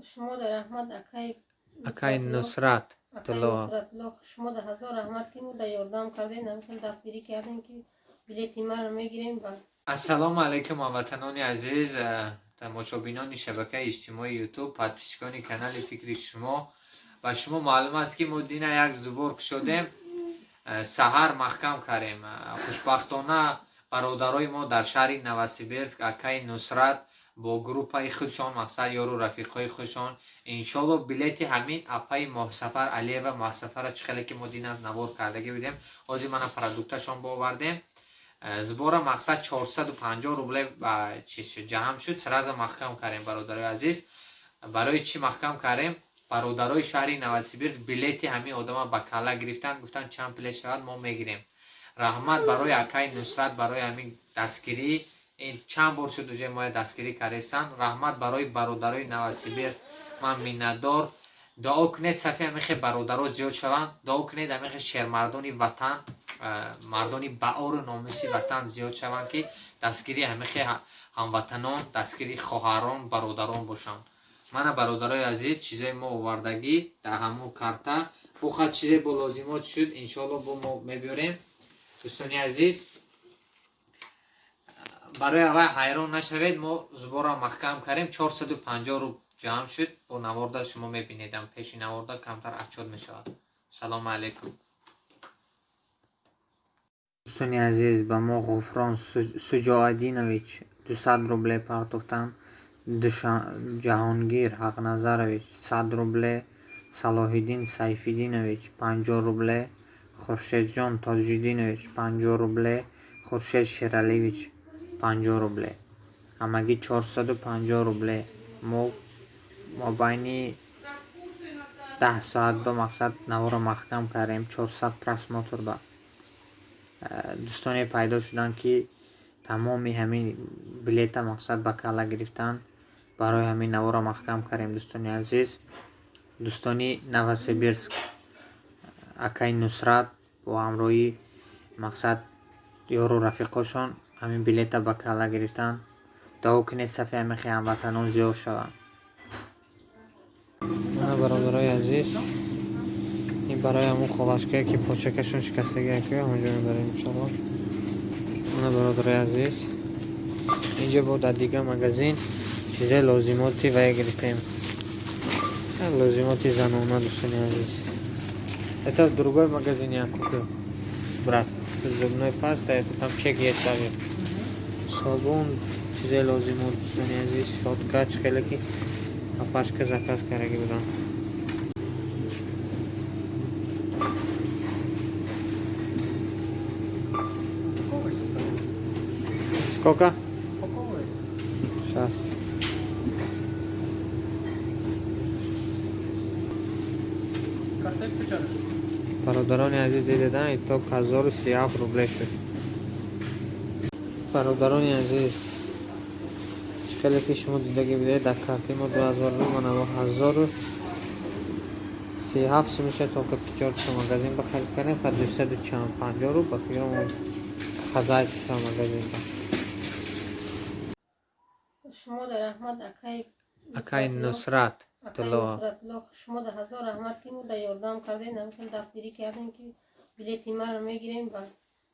Шумо дар раҳмат, акай. Акай Нусрат. Акай Нусратулло, шумо да ҳазор раҳмат, ки мо да ёрдам кардем, ҳамихел дастгирӣ кардем, ки билети маро мегирем ба. Ассалому алайкум, ҳамватанони азиз, тамошобинони шабакаи иҷтимоии Ютуб, подписчикони канали Фикри шумо. Ба шумо маълум аст, ки мо дина як сбор кушодем, саҳар маҳкам кардем. Хушбахтона, бародарои мо дар шаҳри Новосибирск, акаи Нусрат бо группаи худшон, мақсад, ёру рафиқҳои худшон, иншолло, билети ҳамин апаи Моҳсафар Алиева, Моҳсафара, чӣ хеле ки мо дин аз навор кардагӣ будем, ҳозир мана продукташон боовардем. Сбора, мақсад, 450 рубле чиз шуд, ҷамъ шуд, сразу маҳкам кардем. Бародарои азиз, барои чӣ маҳкам кардем? Бародарои шаҳри Новосибирск билети ҳамин одама ба калла гирифтанд, гуфтанд, чанд билет шавад, мо мегирем. Раҳмат барои акаи Нусрат, барои ҳамин дастгирӣ. Ин чанд бор шуд, уже моя дастгирӣ кардесан. Раҳмат барои бародарои Новосибирск, ман миннатдор. Дуо кунед, сафи ҳамихе бародаро зиёд шаванд. Дуо кунед, ҳамихе шермардони ватан, мардони баору номуси ватан зиёд шаванд, ки дастгири ҳамихе ҳамватанон, дастгири хоҳарон, бародарон бошанд. Мана, бародарои азиз, чизои мо овардагӣ дар ҳамун карта. Бухад чизе бо лозимот шуд, иншоалло, бо мо мебиёрем. Дӯстони азиз, барои аввал ҳайрон нашавед, мо сбора маҳкам кардем, 450 рубл ҷамъ шуд. Бо наворда шумо мебинедам, пеши наворда камтар отчёт мешавад. Салому алайкум. Дӯстони азиз, ба мо Ғуфрон Суҷоаддинович 200 рубле партофтанд, Ҷаҳонгир Ҳақназарович 100 рубле, Салоҳиддин Сайфиддинович 50 рубле, Хуршедҷон Тоҷиддинович 50 рубле, Хуршед Шералиевич 50 рубле. Ҳамагӣ 450 рубле. Мо мобайни 10 соат ба, мақсад, наворо маҳкам кардем, 400 просмотр ба. Дӯстоне пайдо шуданд, ки тамоми ҳамин билета, мақсад, ба калла гирифтанд. Барои ҳамин наворо маҳкам кардем. Дӯстони азиз, дӯстони Новосибирск, акаи Нусрат бо ҳамроҳии, мақсад, ёру рафиқошон ҳамин билета ба калла гирифтанд. Дуо кунед, сафи ҳамихе ҳамватанон зиёд шаванд. Мана, бародарои азиз, ин барои ҳамун холашкае, ки почакашон шикастагӣ, ки ҳамонҷо мебарем, иншоалло. Мана, бародарои азиз, инҷо бо дар дигар магазин чизои лозимоти вая гирифтем, лозимоти занона. Дӯстони азиз, это в другой магазин я купил, брат, зубной паста, это там чек есть также, собун, чизои лозимот. Дӯстони азиз, щётка, чӣ хеле ки апашка заказ кардаги будам. Упаковывайся. Сколько? Упаковывайся. Сейчас. Карта есть печатаешь? Бародарони азиз, дидедан, итог 1037 рубле шуд. Бародарони азиз, чӣ хеле ки шумо дидагӣ будед, дар карти мо 2000 рубл, манаво 1037 сумиша только Пятёрочка магазин ба харид кардем, ха дусаду чанд панҷоҳ рубл ба фикрам хозяйство магазин ба. Шумо дар раҳмат, акай. Акай Нусрат. Акай Нусратулло, шумо да ҳазор раҳмат, ки мо да ёрдам кардем, ҳамихел дастгирӣ кардем, ки билети маро мегирем, ба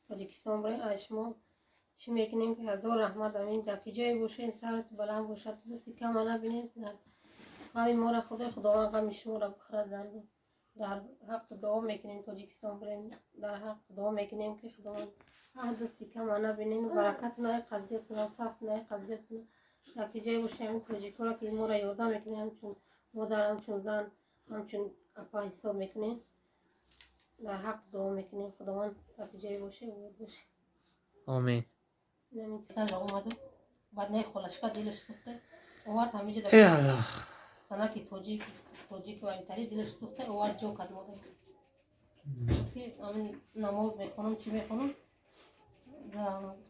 Тоҷикистон барем. Аз шумо чӣ мекунем, ки ҳазор раҳмат. Амин, дар ки ҷое бошед, сарат баланд бошад, дасти кама набинед. Ғами моро худои Худованд ғами шуморо бихӯрад. Дар ҳаққи дуо мекунем, Тоҷикистон барем, дар ҳаққи дуо мекунем, ки Худованд аҳ дасти кама набинед, баракатона қазият кунад, сафтона қазият кунад. Дар ки ҷое бошед, ҳамин тоҷикоро, ки моро ёрдам мекунед, ҳамчун модар, ҳамчун зан, ҳамчун апа ҳисоб мекунем, дар ҳақ дуо мекунем. Худованд, дар ки ҷое боше, обод боше. Омин. Омаду баъд не, холашка дилаш сӯхта, овард ҳамиҷа. Эй Аллоҳ. Занаки тоҷик, тоҷик ва интари дилаш сӯхта, овард, ҷо кард модар, ки ҳамин намоз мехонам, чӣ мехонам.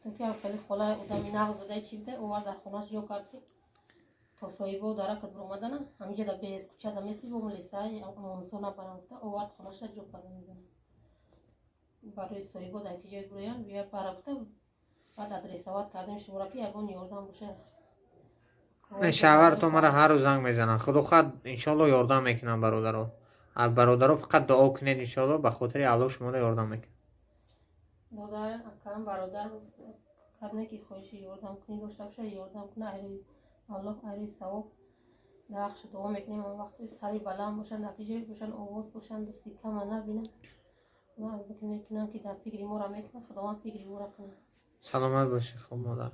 Гуфтам, ки хеле хола одами нағз буда, чӣ буда, овард, дар хонааш ҷо кард, ки то соҳибо даракат биромадана, ҳамиҷа да беҳез кӯча да месли бо милиса монсо набарам гуфта, овард, хонаша ҷо карда. Барои соҳибо дар ки ҷой бироянд, бия бара гуфта, баъд адресовать кардем шуморо, ки ягон ёрдам боша. Не, шавҳартон мара ҳар рӯз занг мезананд. Худо хоҳад, иншоалло, ёрдам мекунам, бародаро. Бародаро, фақат дуо кунед, иншоалло, ба хотири Аллоҳ шуморо ёрдам мекунад. Модар, акам, бародар, кадме ки хоҳиши ёрдам кунӣ дошта боша, ёрдам куна. Айрӯи Аллоҳ, айрӯи савоб дар дуо мекунем. Он вақте сари баланд бошанд, дар ҷое бошанд, овоз бошанд, дасти кама набинанд. Мекунам, ки дар фикри моро мекунад, Худованд фикри моро кунад. Саломат бошед. Хуб, модар.